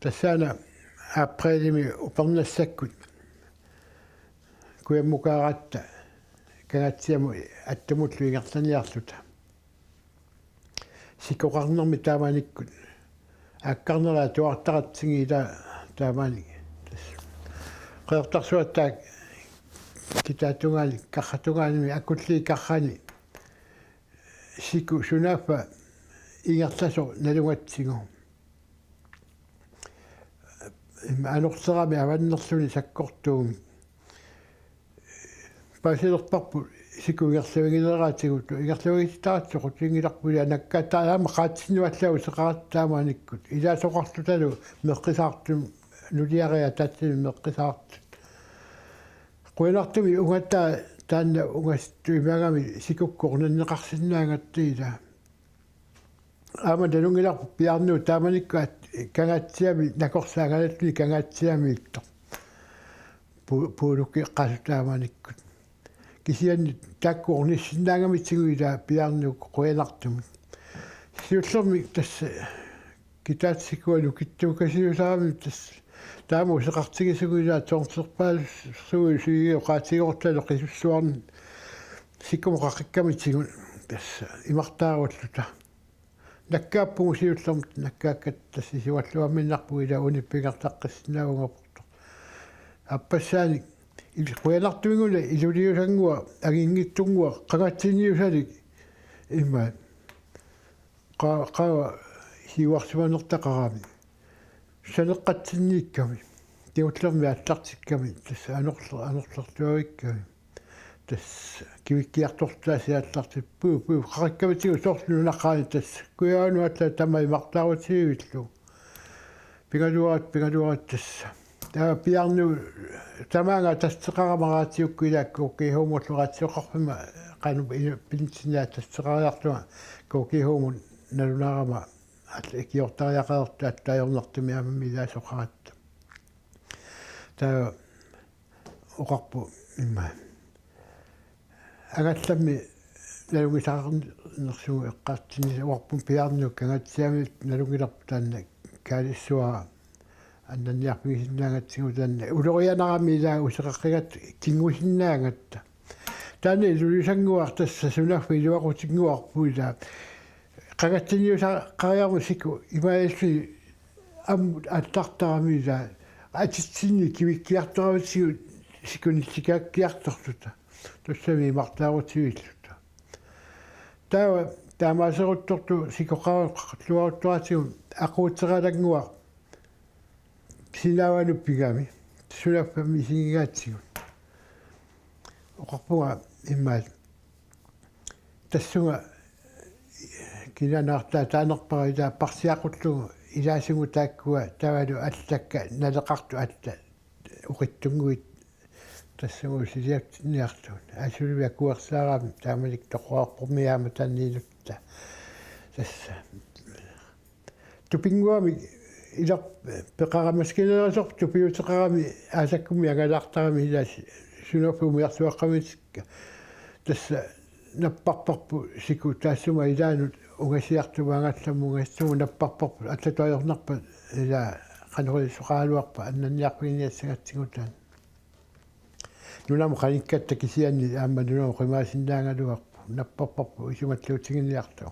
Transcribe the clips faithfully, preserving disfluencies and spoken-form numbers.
Tassaana aprilimi upernassakkut kujammukaaratta Kangaatsiamut attumullu ingerlaniarluta. Sikoqarnermi taamanikkut aakkarnerat atuartaratsigu ilaa taamani. Qeqertarsuattaaq kitaatungaani, karratungaanimi akulli karrani siku sunaaffa ingerlasoq nalugatsigu. Ima anorlerami avannerluni sakkortuumik. Paasilerparput siku ingerlavigineeraatigut, ingerlavigissutaratsigu qutingilarput ilaa nakkaattaa aamma qaatsinnuallaat useqaratta taamanikkut. Ilaasoqarlutalu meqqisaartut nuliariat ataatsimik meqqisaartut. Qujanartumik ungataa taanna ungasittuimaagami sikukkut orninneqarsinnaagatta ilaa. Aamma nalunngilarput Piaarnuup taamanikkut Kangaatsiami nakorsaangalalluni Kangaatsiamiittoq. Pu-, puulukeqqasoq taamanikkut. Kisianni taakku ornissinnaagamitsigut ilaa Piaarnuup qujanartumik. Siullermik tassa kitaatsikualu kittuukasiusarami tassa taama useqartigisugut ilaa tonserpaalussuit suigiuqaatigoortalu qisussuarni sikkumut qaqikkamitsigut tassa imartaarulluta. Nakkaappugut siullermik nakkaakkatta tassa isualluamminnarpugut ilaa unippigartaqqissinnaavungaportoq. Appassaani il-, qujanartuinnguaq iluliusannguaq anginngitsunnguaq qangatsinniusalik immaqa qa-, qaava siuarsimanertaqarami. Saneqqatsinniikkami. Kingullermi aallartikkami. Tassa anorler-, anorlertuavikkami. Tassa kivikkiartortaasiallartippu puu puu qaqikkamitsigut soorlu nunaqaani tassa. Kujaanut alla tamaat imartaarutiviillugu. Pingaluaat, pingaluaat tassa. Taava Piaarnuup tamaanga tasseqarama raatiukkut ilaa K G H-mullu raatioqarfimma qanoq ina-, pinsinaa tasseqariarlunga K G H-mut nalunaarama alla ikiortariaqareertut aatsaat ajornartumik aamma ilaasoqaratta. Taava oqarpoq immaqa. Angallammi nalunngisaqarnersugut eqqartuni oqarpunga Piaarnuup Kangaatsiami nalunngilarput taanna kaalissuara annanniarfigisinnaagatsigu taanna ulorianarami ilaa useqaqqigatta kingusinnaagatta. Taanna iluliusannguaq tassa sunaaffa iluaqutinnguarput ilaa. Qangatsinniusaqariarmat siku imaalluni ammut aallartarami ilaa. Atitsinni kivikkiartoramitsigut sikunillikakkiartorluta. Tassami imartaarutiviilluta. Taava taamaaseruttortut sikoqarluaruttoraatigut aquuteralannguaq sinaavanut pigami. Sunaaffa misigigaatsigut. Oqarpunga immaqa tassunga kinaanaartaa taanerpara ilaa parsiaqullugu ilaasugut taakkua taavalu allakka naleqartut alla oqitsunnguit tassunga siliatsinniarlugu. Asulivik akuersaarami taamanikkut toqorarpormi aamma taanna inutta. Tassa. Tupinnguamik ilaa peqarama maskiineerisorput tupiuteqarami aasakkummi angalaartarami ilaa sunaaffa umiarsuaqqamitikka. Tassa napparparput siku taassuma ilaanut ungasiartumut angallamut ungasissummut napparparput allatut ajornarpat ilaa qanoq ilisoqaraluarpat annanniarfiginiassagatsigu taanna. Nunamut qanikkatta kisianni aamma nunamut qimaasinnaagaluarput napparparput isumalluutiginiarlugu.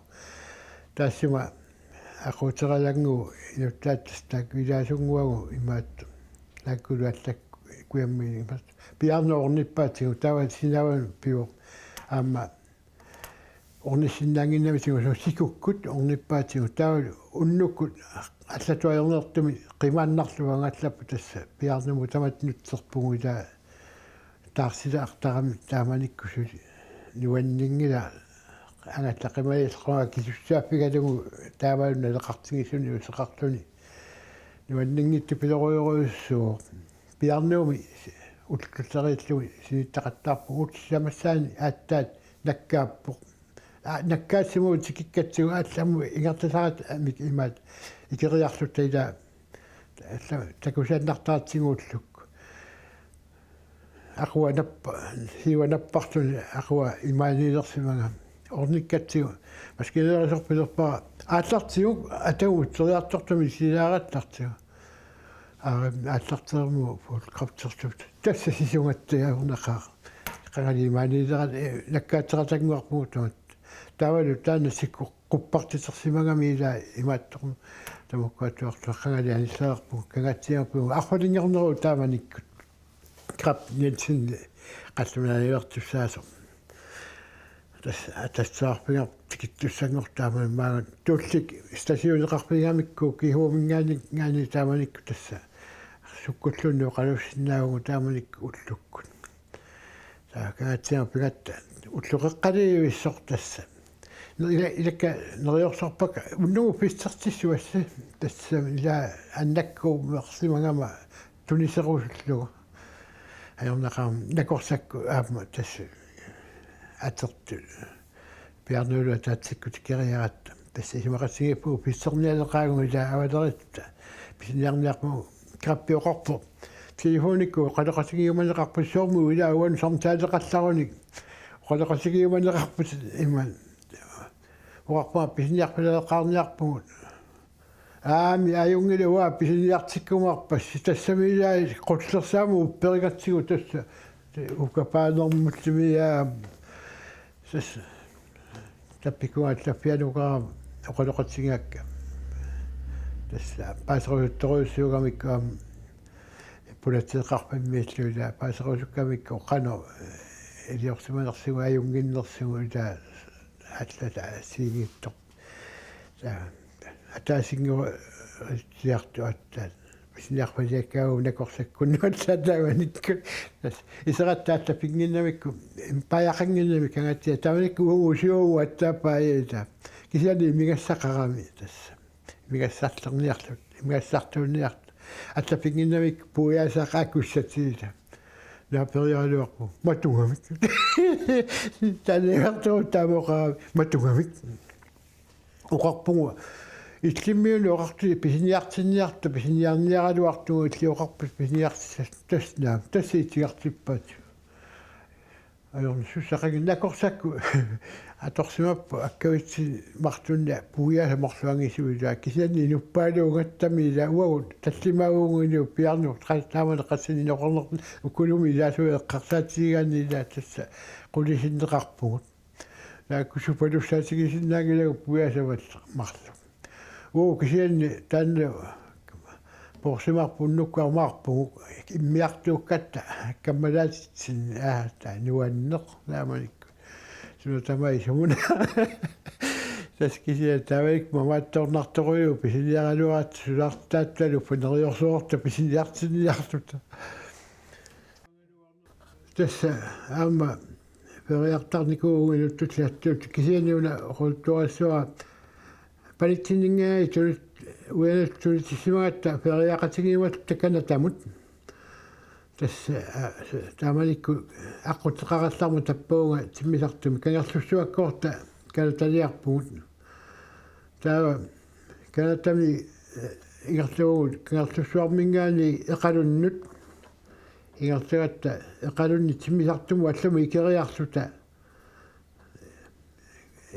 Taassuma aquuteralannguup inuttaata tassa taakku ilaasunnguagut imaattoq. Taakkulu allakka kujammiinik imaattoq. Piaarnuup ornippaatigut taava sinaavanut pivoq aamma ornissinnaannginnamisigut sikukkut ornippaatigut taava unnukkut allatut ajornartumik qimaannarlugu angallapput tassa Piaarnuumut tamatta nutserpugut ilaa taarsilaartarami taamanikkut suli nuanninngilaq angallat qimajassaqaanga kisussaaffigalugu taavalu naleqartigisunik useqarluni nuanninngitsoq pilorujorujussuuvoq. Piaarnuumi ulluteriillumi sinittaqattaarpugut ullut sisamassaanni aatsaat nakkaappoq. Aa, nakkaassimut tikikkatsigu allamut ingerlasaramik imaat ikeriarluta ilaa alla takusaannartaratsigu ulluk. Aqua nappa-, siua napparluni aqua imaaniilersimanga. Ornikkatsigu maskiineerisorput pilerpara aallartigu atagu utseriartortumik silaarattartigu. Aarimmi aallartereermut Paul Krebserluta. Tassa sisungatta ajornaqaaq. Qangali maaniilera, eh, nakkaateqatannguarpugut tamat. Taavalu taanna sikkoqquppartitersimagami ilaa imaattormi. Tamakku atuartut qangali anillerarpugut, Kangaatsiarpugut. Arfalinngorneruvoq taamanikkut. Krab Nielsen qallunaaliortussaasoq. Tassa atassaarfiga tikittussanngortoq taamani maanga Tuullik stationeqarfigamikku Kihuuminngaanniit taamanikkut tassa sukkulluunniit oqalussinnaavugut taamanikkut ullukkut. Taava Kangaatsiaq pigatta ulloqeqqalivissoq tassa. Ila-, ilakka neriorsorpakka unnugu pissertissavassi tassa ila annakkuummersimagama tuniserusullugu. Ajornaqaaq nakorsakkut aamma tassa atertut. Piarnuullu ataatsikkut tikeriaratta. Tassa isumaqatigiippugut pissernialeqaagut ilaa avaleritta. Pisiniarniarpugut Krabbi oqarpoq. Telefonikkut oqaloqatigiumaneqarput soormi ilaa uannut samtaaleqallarunik. Oqaloqatigiumaneqarput imma. Oqarpunga pisiniarfilaaqqaarniarpugut. Aamma ajunngilaq uanga pisiniartikkumaarpassi tassami ilaa qullersaammut upperigatsigu tassa ukapaanermullimi aamma. Tassa tappikuaallaffianukaam oqaloqatigaakka. Tassa paaserusuttorujussuugamikkut aamma pulateeqarfimmiillu ilaa paaserusukkamikku qanoq iliorsimanersugut ajunnginnersugut ilaa allat assigiinngitsoq. Tassa ataasinngortiartoq aatsaat. Pisiniarfiliakkaagut nakorsakkunnuallaat taamanikkut. Tassa iseratta allapinnginnamikku, pajaqannginnamik Kangaatsiaq taamanikkut uagut usiogut aatsaat pajajuta. Kisianni imigassaqarami tassa. Imigassarlerniarluta, imigassartuunniarluta. Allapinnginnamik puiaasaq akussatsilluta. Naaperiaraluarpoq matugamik. Taaniartugut taama oqarami matugamik. Oqarpugut illimmiunut oqartut pisiniartinniartut, pisiniarniaraluartugut, illit oqarpisi pisiniartissat, tassa naamik, tassa itigartippaatigut. Ajornarsussaqanngilaq nakorsakkut atorsimappat akkavitsi marlunni puiaasat marluk angisuut ilaa kisianni inuppaaluugattami ilaa uagut tallimaagunnginnamik piarnut qas-, taamani qassinik inoqarnerput ukulumi ilaasugut eqqarsaatigigaanni ilaa tassa qulisinneqarpugut. Naakku supalussaatigisinnaanngilagut puiaasat marluk. Uu, kisianni taanna poorsimaarput unnukkuarmaarpugut immiartuukkatta kammalaatitsinni, aa, taava nuanneq taamanikkut. Suna tamaat isumuna. Tassa kisianni taamanikkut mamaattoornartorujuuvoq pisiniaraluaratta sulaartaattalu neriorsoorta pisiniartinniarluta. Tassa aamma feriartarnikuuvugut inuttut siattut kisianni una oqaluttuarissuara panitsinninngaanniit tunit-, uianut tunitissimagatta feriaqatigiumatta Canatamut. Tassa, aa, s-, taamanikkut aqquteqarallarmat tappavunga timmisartumi Kangerlussuakkoorta Canadaliarpugut. Taava Canadami, eh, ingerlavugut Kangerlussuarminngaanniit Eqalunnut. Ingerlagatta Eqalunni timmisartumut allamut ikeriarluta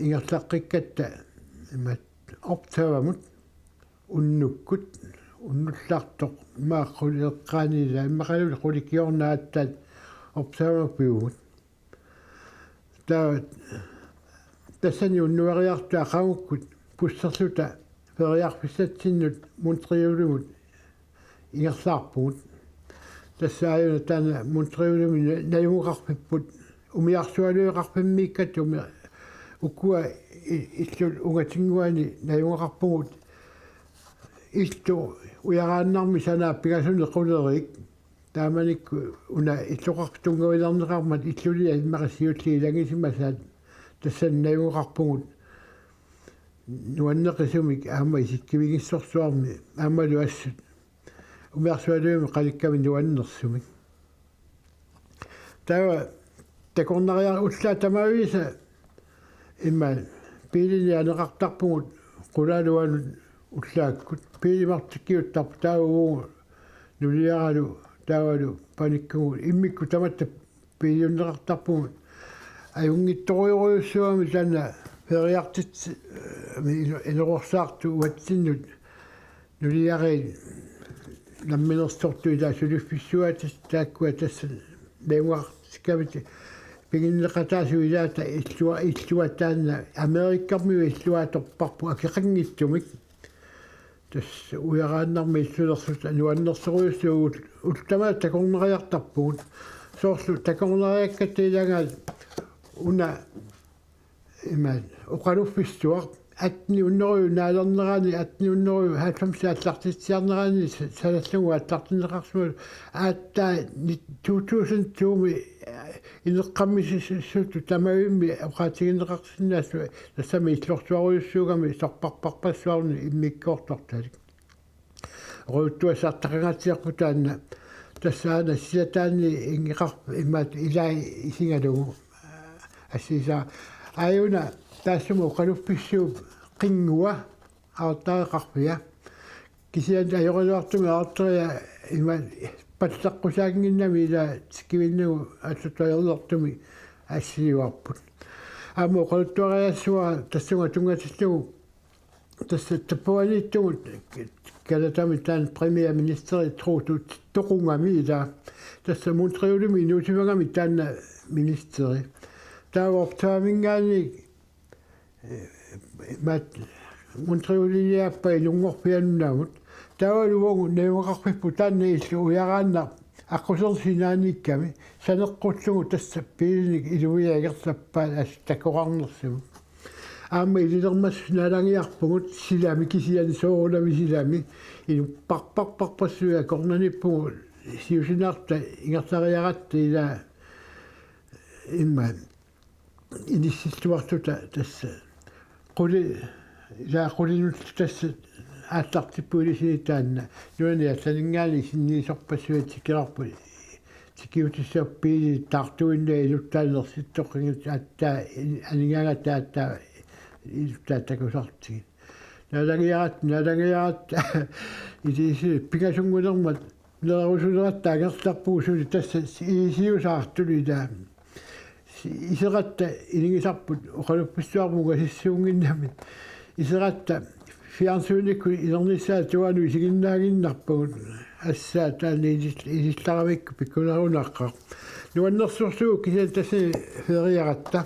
ingerlaqqikkatta imaat Optavamut unnukkut, unnullartoq imaat quli eqqaani ilaa immaqalu qulit kingorna aatsaat Optavamut pivugut. Taava tassani unnueriarluta aqagukkut busserluta feriarfissatsinnut Montrealimut ingerlaarpugut. Tassa aajuna taanna Montrealimi na-, najugaqarfipput umiarsualiveqarfimmiikkatta umi-, ukua i-, illut ungatinnguani najugaqarpugut illu ujaraannarmi sanaap pingasunik qulerik. Taamanikkut una illoqarfik tunngavilerneqarmat illuliat immaqa siulliit ilagisimasaat tassani najugaqarpugut nuanneqisumik aamma isikkivigissorsuarmi aammalu assut umiarsualivimmi qalikkami nuannersumik. Taava takornariarluta ullaaq tamaviisa immaqa biilinik aneqartarpugut qulaaluanut ullaakkut. Biili marluk tikkiuttarput taava uagut nuliaralu taavalu panikkugut immikkut tamatta biiliunneqartarpugut. Ajunngitsorujorujussuugami taanna feriartitsi-, eh, ino-, inorsaartut uatsinnut nuliariit namminersortut ilaa suliffissuaat tassa taakkua tassa najugaqartikkamik piginneqataasut ilaata illua-, illuaat taanna Amerikkarmiut illuaatorparput akeqanngitsumik. Tassa ujaraannarmi illulersuta nuannersorujussuugut, ullut tamaasa takornariartarpugut. Soorlu takornariakkatta ilaangaat una ima oqaluffissuaq atten hundrede naalernerani, atten hundrede halvfems aallartitsiarnerani sa-, sanallugu aallartinneqarsimavoq aatsaat ni-, to tusind to-mi, eh, ineqqammisissutut tamavimmi oqaatigineqarsinnaasut tassami illorsuarujussuugami sorparparpassuarni immikkoortortalik. Oqaluttuassartaqangaatsiarput taanna, tassa aana silataanni inngeqar-, imaat ilai isigalugu. Assiisa aajuna taassuma oqaluffissuup qinngua aartariaqarfia. Kisianni ajoraluartumik aartaria ima pallaqqusaannginnami ilaa tikivinnagu allatut ajornartumik assiliuarput. Aamma oqaluttuariassavara tassunga tunngatillugu tassa tappavaniittugut Canadami taanna premierministeri Trudeau toqungami ilaa. Tassa Montrealimi inuusivagami taanna ministeri. Taava Ottawamingaanniit, eh, imaat Montrealiliaappa inunngorfianunamut. Taavalu uagut najugaqarfipput taanna illu ujaraannaq aqquserneq sinaaniikkami saneqqullugu tassa biilinik iluiagerlappaat assut takoqarnersigut. Aamma ililermassuk naalagiarpugut silami, kisianni soorunami silami. Ilupparparparpassuit akornanniippugut siusinaarta ingerlariaratta ilaa immaqa inissilluarluta tassa quli-, ilaa qulinut tassa aallartippugut ilisini taanna. Nunani allaninngaanniit sinniisorpassuit tikeraarput. Tikiutissapput biilit taartuinnaat iluatsinnut ersittoqqinngitsut aatsaat, anigaangatta aatsaat iluatsinnut takusartigit. Naalagiaratta, naalagiaratta. Ilisi pingasunngulermat nererusuleratta angerlarpugut suli tassa iisiusaartut ilaa. Iseratta inigisarput oqaluffissuarmut ungasissuunnginnami. Iseratta fjernsynikkut ilernissaata tungaanut isiginnaaginnarpagut. Assaat taanna isil-, isillaramikku pikkunarunaqaaq. Nuannersorsuuvoq kisianni tassani feriaratta.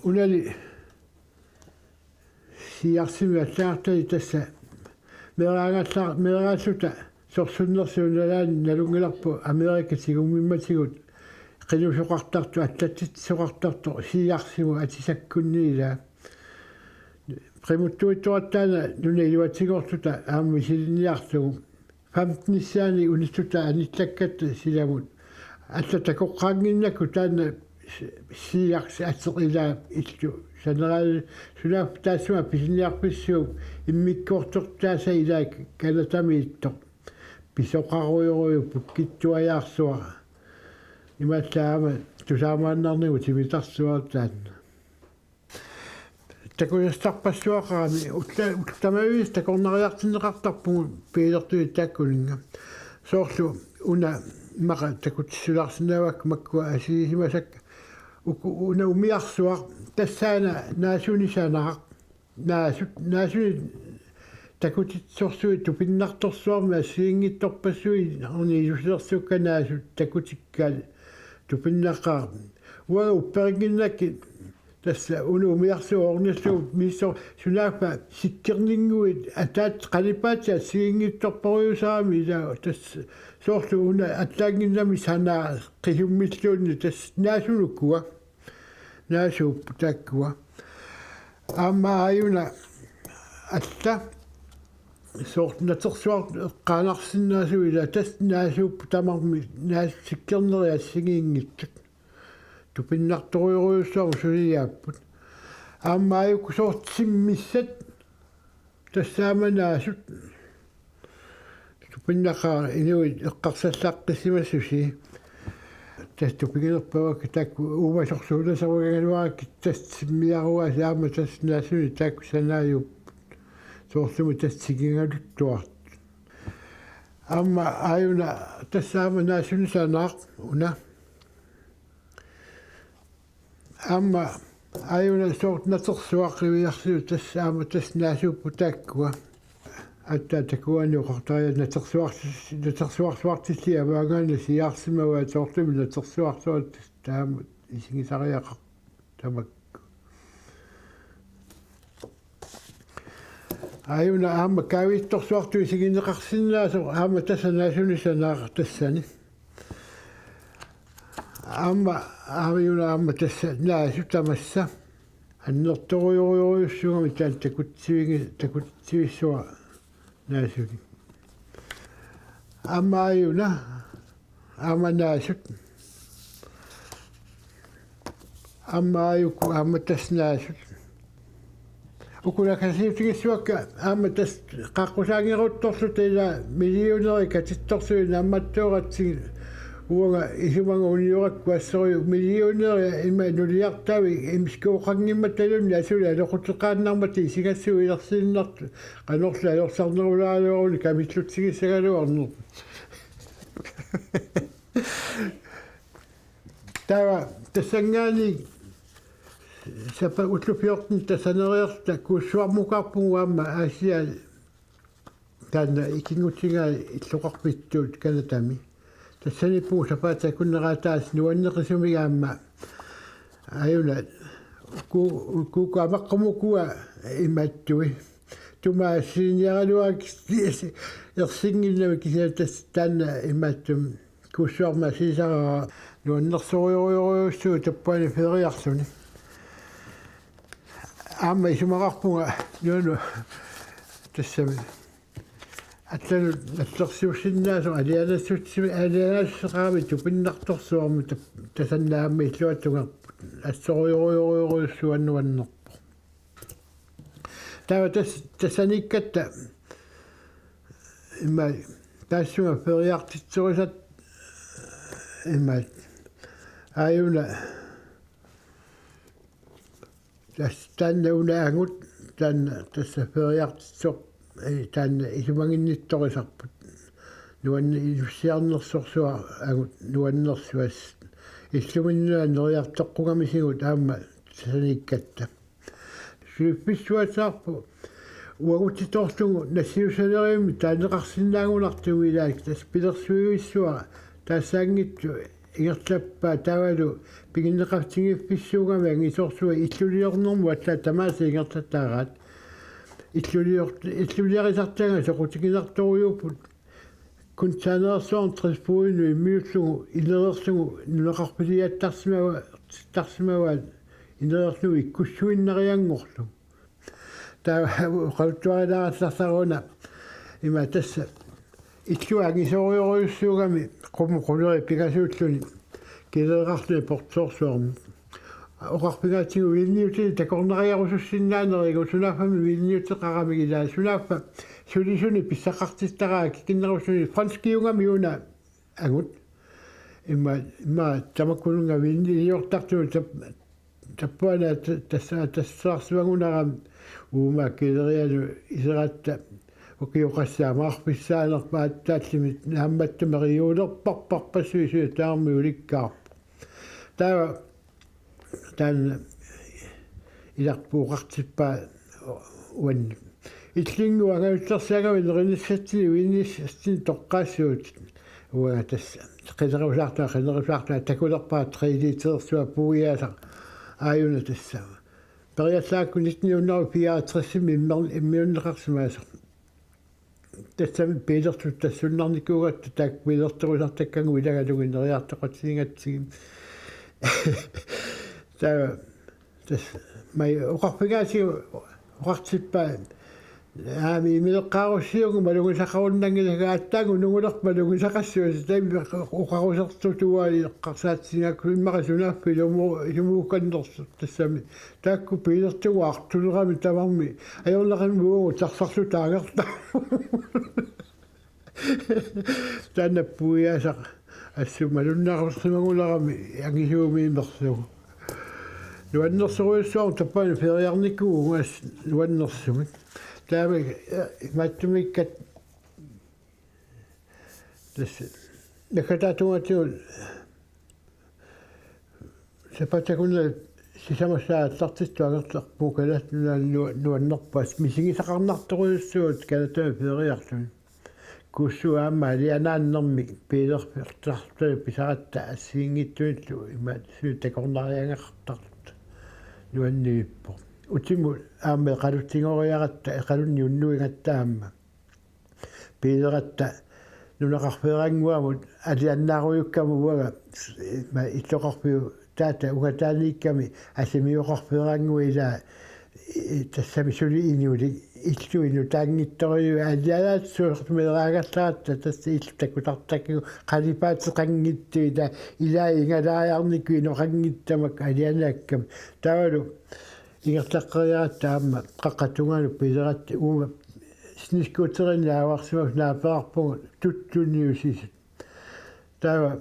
Unali siarsimi allagartali tassa meeraagalla-, meeraalluta sorsunnersuup nalaani nalunngilarput Amerika tigummimmatigut qinusoqartartoq, allatsitsisoqartartoq siarsimut atisakkunni ilaa. Qimuttuittoqartaana nunap iluatsinngorluta aamma misilinniarlugu. Femtenissaani unissuta anillakkatta silamut. Allat takoqqaannginnakku taanna si-, siarsi ateq ilaa illu. Saneraal-, sunaaffa taassuma pisiniarfissuup immikkoortortaasa ilaa Canadamiittoq. Pisoqarujorujuuvoq, pukkitsuajaarsuaq. Imaallaat aamma tusaamaannarnigut tipitarsuaq taanna. Takusassarpassuaqarami ullut, ullut tamaviisa takornariartinneqartarpugut biilertuit taakkuninnga. Soorlu una immaqa takutissulaarsinnaavakka makkua assigiissimasakka. Uku-, una umiarsuaq tassaana naasunik sanaaq. Naasut, naasunik takutitsorsuit tupinnartorsuarmik assigiinngitsorpassuit, orniit ilusilersuukkat naasut takutikkaat tupinnaqaaq. Uanga upperinnginnakkit tassa una umiarsuaq ornillugu misissoq sunaaffa sikkerninnguit ataat qalipaatit assigiinngitsorpassuusarami ilaa tassa soorlu una allaannginnami sanaa qisummilluunniit tassa naasunik ukua. Naasuupput taakkua. Aamma aajuna alla soorlu natersuartut eqqaanarsinnaasut ilaa tassa naasuupput tamarmik naasut sikkerneri assigiinngitsut. Tupinnartorujorujussuarmik suliliaapput. Aamma aajuku soorlu timmissat tassa aamma naasut. Tupinnaqaaq inuit eqqarsallaaqqissimassusi. Tassa tupiginerpavakka taakku uumasorsuunasorujagaluarakkit tassa timmiaruaasi aamma tassa naasunik taakku sanaajuupput. Soorlumi tassa tikingaluttuartut. Aamma aajuna tassa aamma naasunik sanaaq una. Aamma aajuna soorlu natersuaq qiviarsiuk tassa aamma tassa naasuupput taakkua. Aatsaat takuani oqartariaqarpoq natersuarsis-, natersuarsuartillit avaangaannaq siaarsimavaat soorlumi natersuarsuartut taama isigisariaqartut tamakku. Aajuna aamma kaavittorsuartut isigineqarsinnaasoq aamma tassa naasunik sanaaq tassani. Aamma aajuna aamma tassa naasut tamassa. Annertorujorujussuugami taanna takutsivigi-, takutsivissuaq naasunik. Aamma aajuna aamma naasut. Aamma aajuku aamma tassa naasut. Uku naggasiutigissuakka aamma tassa qaqqusaangeruttorluta ilaa millionerit katittorsuit naammattooratsigit uanga isumaga uniorakku assorujuk millionerit ima nuliartaavik imskooqanngimmatalunni asuli aloquteqaannarmata isigassuu ilersiinnartut qanorlu alorsarnerulaaraluaruni kamillutigissagaluarnerput. Taava tassanngaanniit sapa ullut fjorten tassaneriarta Kuussuarmukaarpugut aamma Aasiaat taanna ikinngutigai illoqarfittut Canadami. Tassaniippugut sapaatip akunnerata taas nuanneqisumik aamma aajuna ku-, ku-, ku-, amaqqumukua imaattui. Tumaasiniaraluaq ersinnginnami kisianni tassa taanna imaattumi Kuussuarmi aasiisarara nuannersorujorujussuuvoq tappaani feriarluni. Aamma isumaqarpunga nuannu tassami allanut nallersiussinnaasoq alianassutsi-, alianassuseqarami tupinnartorsuarmi tap-, tasanna aamma illuatungerput assorujorujorujussuaq nuannerpoq. Taava tas-, tassaniikkatta ima taassuma feriartitsorisat ima aajuna tas-, taanna una angut taanna tassa feriartitsoq, eh, taanna isumaginnittorisarput. Nuann-, inussiarnersorsuaq angut nuannersuaq. Illuminnut neriartoqqugamisigut aamma tassaniikkatta. Suliffissuasaarpoq uagutsitoorlugu nassiussalerivimmik taaneqarsinnaagunartugut ilaat tassa pilersuivissuaq taassaanngitsoq ingerlappaa taavalu piginneqatigiiffissuugami angisoorsuaq illuliornermut allaat tamaasa ingerlataaraat. Illulior-, illuliarisartagaat soqutiginartorujuupput. Kunsaanersuarmi tres puinut immiullugu ilereerlugu nunaqarfiliattarsimava-, tarsimavaat ilereerlugu ikkussuinnarianngorlugu. Taava oqaluttuarilaarassarsaruna ima tassa illup angisoorujorujussuugami qummut qulerit pingasuulluni kilereerluni portoorsuarmi. Oqarfigaatigut Vilniusimi takornariarusussinnaanerit, sunaaffami Vilniuseqaramik ilaa, sunaaffa sulisunik pissaqartittaraa kikinnerusuni franskiugami una angut. Imma, imma tamakkununnga Vilniusiortartunut tap-, tappaana ta-, tassa, tassaarsimagunarami uuma kilerianut iseratta ukioqassaamarfissaanerpaat taallimit naammattumik riulerparparpassuit sujataarmi ulikkaarpoq. Taava taanna ilarput oqartippaa uannut: Illinngua angajuttorsiagami nerinissatsinnit uinissatsinnit toqqaassuutit. Uanga tassa qinerusaartua, qinerusaartua takulerpara tre litersua puiaasaq aajuna tassa. Periallaakku nitten hundrede fireogtresimi immer-, immiunneqarsimaasoq. Tassami biilertut tassunnarnikuugatta taakku biilertorusartakkagut ilagalugit neriartoqatigigatsigit. Taava tassa mai oqarfigaatigut oqartippaa: Aamma imileqqaarussiugut malugisaqarunnanngilakka, aatsaat nungulerpat malugisaqassuusi, taimi oqarusertutuaali eqqarsaatigigakku immaqa sunaaffa ilumu-, ilumuukannersoq tassami. Taakku biilertugut artulerami tamarmi ajornaqimmat uagut tarsarluta angerta. Taanna puiaasaq assut malunnarsimagunarami angisuumik imerlugu. Nuannersorujussuarmik tappaani feriarnikuuvugut assut nuannersumik. Taava, eh, imaattumikkat tassa naggataatungaatsigut sapaatip akunneri Sisamassaat aallartittuagertarpugut Kalaallit Nunaanni nu-, nuannerpoq misigisaqarnartorujussuuvoq Kalaallit Nunaanni feriarluni. Kuussua aamma alianaannermik piilerfiortartut pisaratta assigiinngitsunillu ima suli takornariagartarluta nuanniippoq. Utimut aamma eqalutigoriaratta eqalunni unnuigatta aamma piileratta nunaqarfeerannguamut alianaarujukkama uanga ma illoqarfiup taata ungataaniikkami asimioqarfeerannguaq ilaa i-, tassami suli inuulik illuinut taanngittorujuit alianaatsuulertu meeraagallaratta tassa illu takutartakkigu qalipaateqanngitsuit ilaa igalaariarnikuuit inoqanngitsut tamakku alianaakkami. Taavalu ingerlaqqeriaratta aamma qaqqap tungaanut piileratta uuma snescooterinik aavarsimasoq naaperarpugut tuttuniusisut. Taava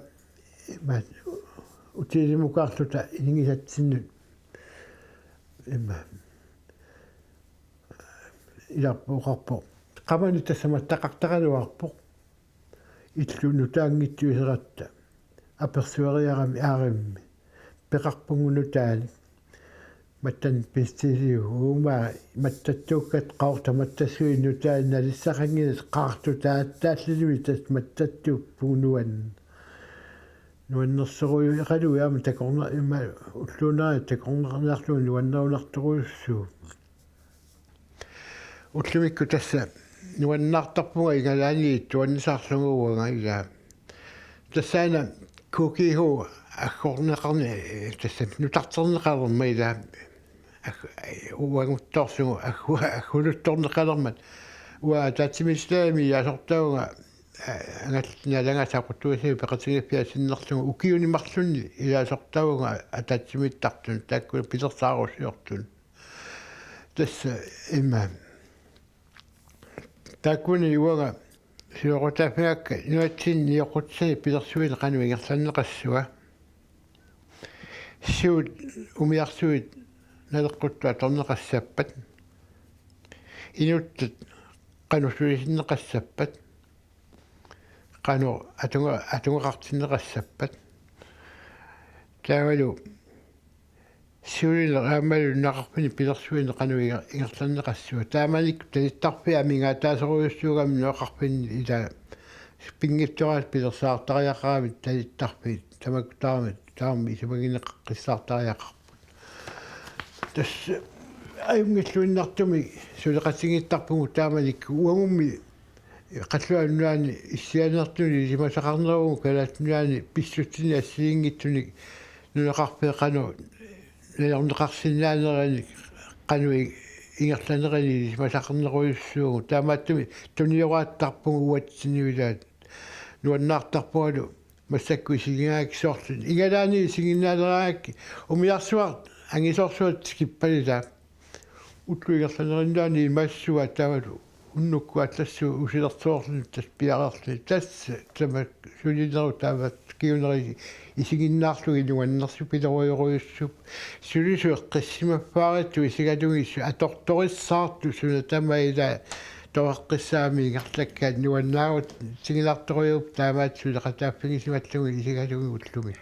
ima utiilimukaarluta inigisatsinnut ima ilarpu oqarpoq. Qamani tassa mattaqartaraluarpoq. Illu nutaanngitsuuseratta apersueriarami aarimmi peqarpunga nutaanik. Mattanut pissutigalugu uuma mattattuukkat qaorta mattassuit nutaanik nalissaqanngilaat qaartut taataallinimi tassa mattattuuppugut nuann-, nuannersorujuugaluit aamma takorna-, ima ulluunerani takornariarlugu nuannerunartorujussuuvoq. Ullumikkut tassa nuannaartarpunga igalaaniit tuannisaarlunga uanga ilaa. Tassaana K G H aggorneqarni-, tassa nutarterneqalermat ilaa. Ag-, uanguttorsugu aggu-, agguluttorneqalermat. Uanga ataatsimiititaliami ilaasortavunga, a-, angallanalanga saqquttuusiu peqatigiiffiat sinnerlugu ukiuni marlunni ilaasortavunga ataatsimiittartunut taakkua pilersaarusiortunut. Tassa ima. Taakkuni uanga siorutaaffigaakka nunatsinni nioqqutissani pilersuineq qanoq ingerlanneqassava. Suut umiarsuit naleqquttut atorneqassappat. Inuttut qanoq sulisinneqassappat. Qanoq atunga-, atugaqartinneqassappat. Taavalu siulineq aammalu nunaqarfinni pilersuineq qanoq inger-, ingerlanneqassava. Taamanikkut talittarfia amigaataasorujussuugami nunaqarfinni ilaa pinngitsoorata pilersaartariaqaramik talittarfiit tamakku taama, taama isumagineqaqqissaartariaqarput. Tassa ajunngilluinnartumik suleqatigiittarpugut taamanikkut uagummi Qallunaat Nunaanni issianertuni ilimasaqarneruvoq Kalaallit Nunaanni pissutsinnik assigiinngitsunik nunaqarfiit qanoq najorneqarsinnaanerinik qanoq i-, ingerlanerini ilimasaqarnerujussuugut. Taamaattumik tunioraattarpugut uatsinnut ilaat nuannaartarpungalu massakkut isigigaangakkit soorlu. Igalaani isiginnaalereeraangakkit umiarsuaq angisoorsuaq tikippalilaa. Ullup ingerlanerinnaani imaassuaq taavalu unnukkut allassuup usilersoorluni tassa piareerluni tassa tamakku sulinerup taava kiuneri isiginnaarlugit nuannersupilorujorujussuu. Sulisut eqqissimaffaaritut isigalugit atortorissaartut suna tamaat ilaa toreqqissaammat ingerlakkaat nuannaarutiginartorujuupput taamaattoq suleqataaffigisimallugu isigalugit ullumi.